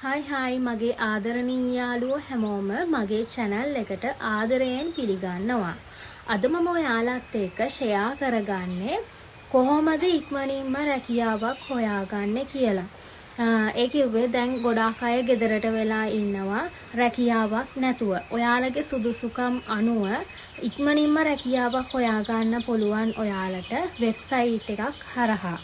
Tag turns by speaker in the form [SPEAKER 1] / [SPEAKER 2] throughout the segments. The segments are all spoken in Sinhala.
[SPEAKER 1] හායි හායි, මගේ ආදරණීය යාළුවෝ හැමෝම මගේ චැනල් එකට ආදරයෙන් පිළිගන්නවා. අද මම ඔයාලත් එක්ක ෂෙයා කරගන්නේ කොහොමද ඉක්මනින්ම රැකියාවක් හොයාගන්නේ කියලා. ඒ කිව්වේ දැන් ගොඩාක් අය ගෙදරට වෙලා ඉන්නවා රැකියාවක් නැතුව. ඔයාලගේ සුදුසුකම් අනුව ඉක්මනින්ම රැකියාවක් හොයාගන්න පුළුවන් ඔයාලට වෙබ්සයිට් එකක් හරහා.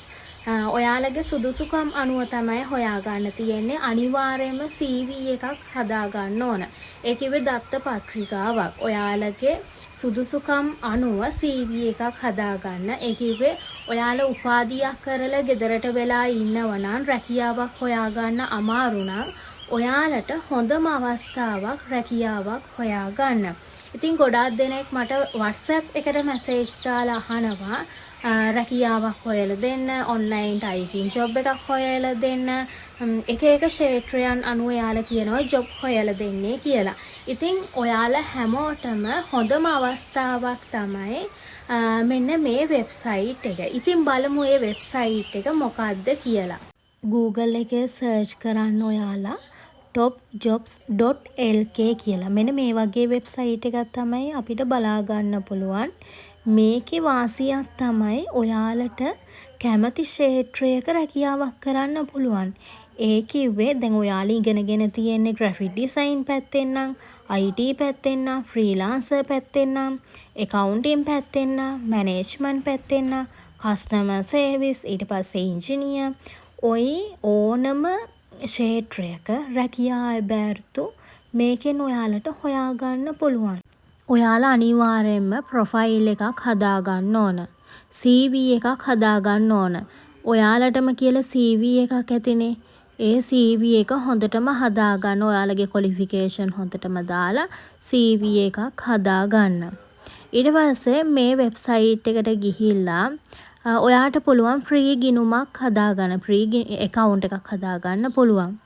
[SPEAKER 1] ඔයාලගේ සුදුසුකම් අනුව තමයි හොයාගන්න තියෙන්නේ. අනිවාර්යයෙන්ම CV එකක් හදාගන්න ඕන. ඒ කිව්වේ දත්ත පත්‍රිකාවක්. ඔයාලගේ සුදුසුකම් අනුව CV එකක් හදාගන්න. ඒ කිව්වේ ඔයාලා උපාධියක් කරලා ගෙදරට වෙලා ඉන්නව නම්, රැකියාවක් හොයාගන්න අමාරු නම්, ඔයාලට හොඳම අවස්ථාවක් රැකියාවක් හොයාගන්න. ඉතින් ගොඩාක් දෙනෙක් මට WhatsApp එකට මැසේජ් දාලා අහනවා රැකියාවක් හොයලා දෙන්න, ඔන්ලයින් ටයිපින් ජොබ් එකක් හොයලා දෙන්න, එක එක ක්ෂේත්‍රයන් අනුව එයාලා කියනවා ජොබ් හොයලා දෙන්නේ කියලා. ඉතින් ඔයාලා හැමෝටම හොඳම අවස්ථාවක් තමයි මෙන්න මේ වෙබ්සයිට් එක. ඉතින් බලමු ඒ වෙබ්සයිට් එක මොකක්ද කියලා. Google එකේ සර්ච් කරන්න ඔයාලා topjobs.lk කියලා. මෙන්න මේ වගේ වෙබ්සයිට් එකක් තමයි අපිට බලා ගන්න පුළුවන්. මේකේ වාසියක් තමයි ඔයාලට කැමති ක්ෂේත්‍රයක රැකියාවක් කරන්න පුළුවන්. ඒ කිව්වේ දැන් ඔයාලා ඉගෙනගෙන තියෙන්නේ ග්‍රැෆික් ඩිසයින් පැත්තෙන් නම්, IT පැත්තෙන් නම්, ෆ්‍රීලාන්සර් පැත්තෙන් නම්, ඇකවුන්ටින් පැත්තෙන් නම්, මැනේජ්මන්ට් පැත්තෙන් නම්, කස්ටමර් සර්විස්, ඊට පස්සේ ඉංජිනියර්, ඔය ඕනම ක්ෂේත්‍රයක රැකියා ඇබෑර්තු මේකෙන් ඔයාලට හොයාගන්න පුළුවන්. ඔයාලා අනිවාර්යෙන්ම ප්‍රොෆයිල් එකක් හදාගන්න ඕන. CV එකක් හදාගන්න ඕන. ඔයාලටම කියලා CV එකක් ඇතිනේ. ඒ CV එක හොඳටම හදාගන්න. ඔයාලගේ කොලිෆිකේෂන් හොඳටම දාලා CV එකක් හදාගන්න. ඊට පස්සේ මේ වෙබ්සයිට් එකට ගිහිල්ලා ඔයාට පුළුවන් ෆ්‍රී ගිණුමක් හදාගන්න. ෆ්‍රී ඇකවුන්ට් එකක් හදාගන්න පුළුවන්.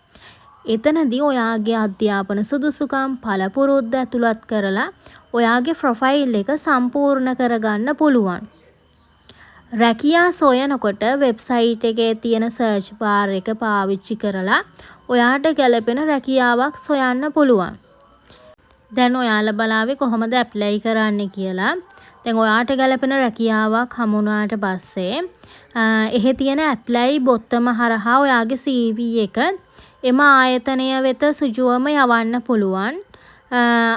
[SPEAKER 1] එතනදී ඔයාගේ අධ්‍යාපන සුදුසුකම්, පළපුරුද්ද ඇතුළත් කරලා ඔයාගේ ප්‍රොෆයිල් එක සම්පූර්ණ කරගන්න පුළුවන්. රැකියා සොයනකොට වෙබ්සයිට් එකේ තියෙන සර්ච් බාර් එක පාවිච්චි කරලා ඔයාට ගැලපෙන රැකියාවක් සොයන්න පුළුවන්. දැන් ඔයාලා බලාවි කොහොමද ඇප්ලයි කරන්නේ කියලා. දැන් ඔයාට ගැලපෙන රැකියාවක් හමුවුනාට පස්සේ එහෙ තියෙන ඇප්ලයි බොත්තම හරහා ඔයාගේ CV එක එම ආයතනය වෙත සෘජුවම යවන්න පුළුවන්.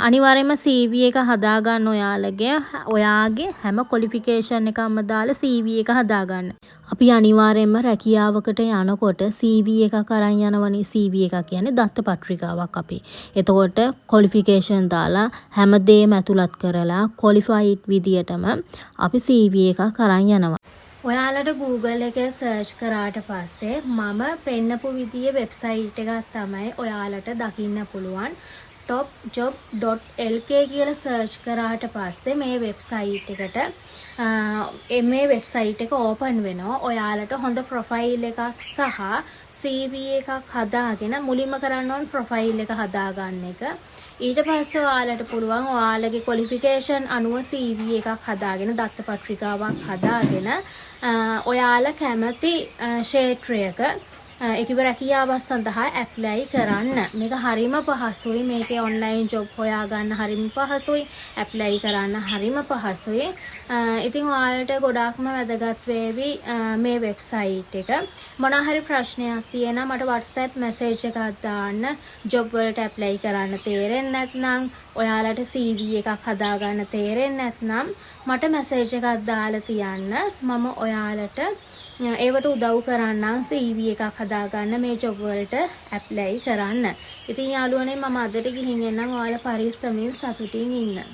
[SPEAKER 1] අනිවාර්යයෙන්ම CV එක හදාගන්න. ඔයාලගේ ඔයාගේ හැම කොලිෆිකේෂන් එකක්ම දාලා CV එක හදාගන්න. අපි අනිවාර්යයෙන්ම රැකියාවකට යනකොට CV එකක් අරන් යනවනේ. CV එකක් කියන්නේ දත්ත පත්‍රිකාවක් අපේ. එතකොට කොලිෆිකේෂන් දාලා, හැමදේම ඇතුළත් කරලා, කොලිෆයිඩ් විදියටම අපි CV එකක් අරන් යනවා. ඔයාලට Google එකේ සර්ච් කරාට පස්සේ මම පෙන්නපු විදියෙ වෙබ්සයිට් එකක් තමයි ඔයාලට දකින්න පුළුවන්. topjob.lk කියලා සර්ච් කරාට පස්සේ මේ වෙබ්සයිට් එකට මේ වෙබ්සයිට් එක ඕපන් වෙනවා. ඔයාලට හොඳ ප්‍රොෆයිල් එකක් සහ CV එකක් හදාගෙන, මුලින්ම කරන්න ඕන ප්‍රොෆයිල් එක හදාගන්න එක. ඊට පස්සේ ඔයාලට පුළුවන් ඔයාලගේ කොලිෆිකේෂන් අනුව CV එකක් හදාගෙන, දත්ත පත්‍රිකාවක් හදාගෙන, ඔයාලා කැමති ක්ෂේත්‍රයක, ඒ කිව්ව රැකියාවක් සඳහා ඇප්ලයි කරන්න. මේක හරිම පහසුයි. මේකේ ඔන්ලයින් ජොබ් හොයාගන්න හරිම පහසුයි. ඇප්ලයි කරන්න හරිම පහසුයි. ඉතින් ඔයාලට ගොඩාක්ම වැදගත් වේවි මේ වෙබ්සයිට් එක. මොනවා හරි ප්‍රශ්නයක් තියෙනවා මට WhatsApp message එකක් දාන්න. ජොබ් වලට ඇප්ලයි කරන්න තේරෙන්නේ නැත්නම්, ඔයාලට CV එකක් හදාගන්න තේරෙන්නේ නැත්නම්, මට මැසේජ් එකක් දාලා තියන්න. මම ඔයාලට ඒවට උදව් කරන්නම් CV එකක් හදාගන්න, මේ ජොබ් වලට ඇප්ලයි කරන්න. ඉතින් යාළුවනේ, මම අදට ගිහින් එන්නම්. ඔයාලා පරිස්සමින් සතුටින් ඉන්න.